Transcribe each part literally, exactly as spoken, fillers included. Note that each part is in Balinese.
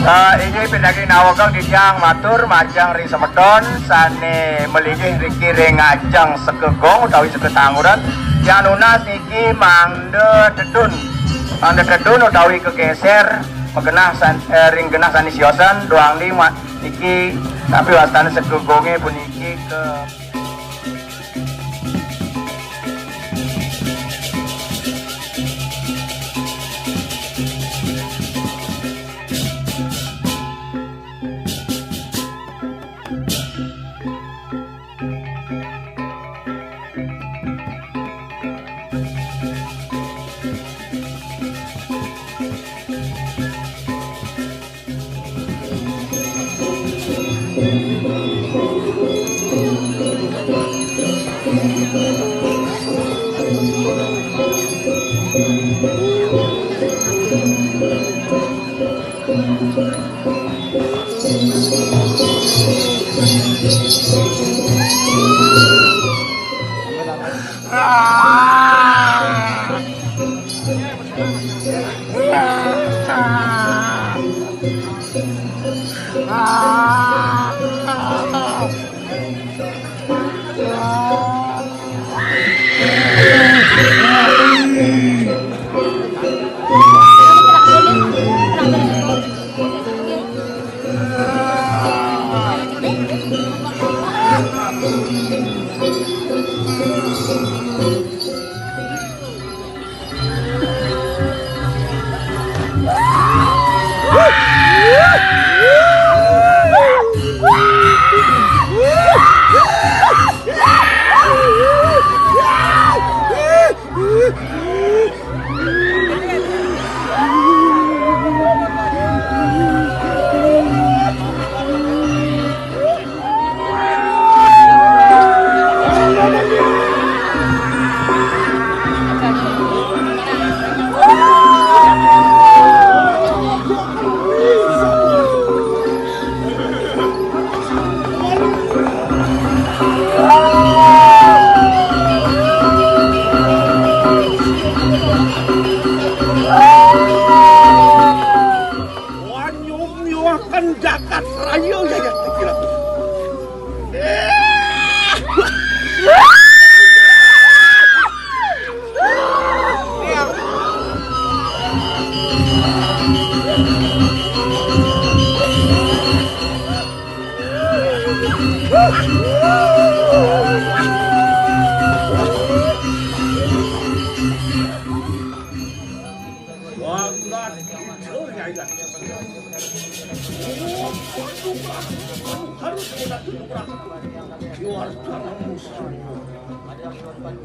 Eh, inggih pinaging nawegeng titiang matur majeng ring semeton sane malinggih riki ring ajeng Sega Gong utawi Sega Tanguran. Tiang nunas niki mangda tedun, mangda tedun utawi kageser magenah san-, eh, ring genah sane siosan, duang di ma-, niki tapi wastane Sega Gonge puniki ke Harus kita tunduk.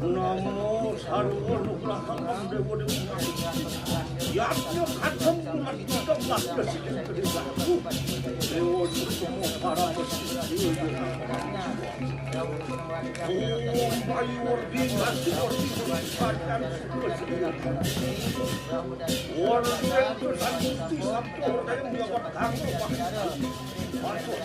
Namo sarwa nugraha pang dewa dewa. Yadnya khatam umat kita belas belas. Dewa semua para besi. Om Bayu Wardi Nasi Wardi Wardi. Wardi Wardi Sabtu Wardi yang dapat kami. Masuk.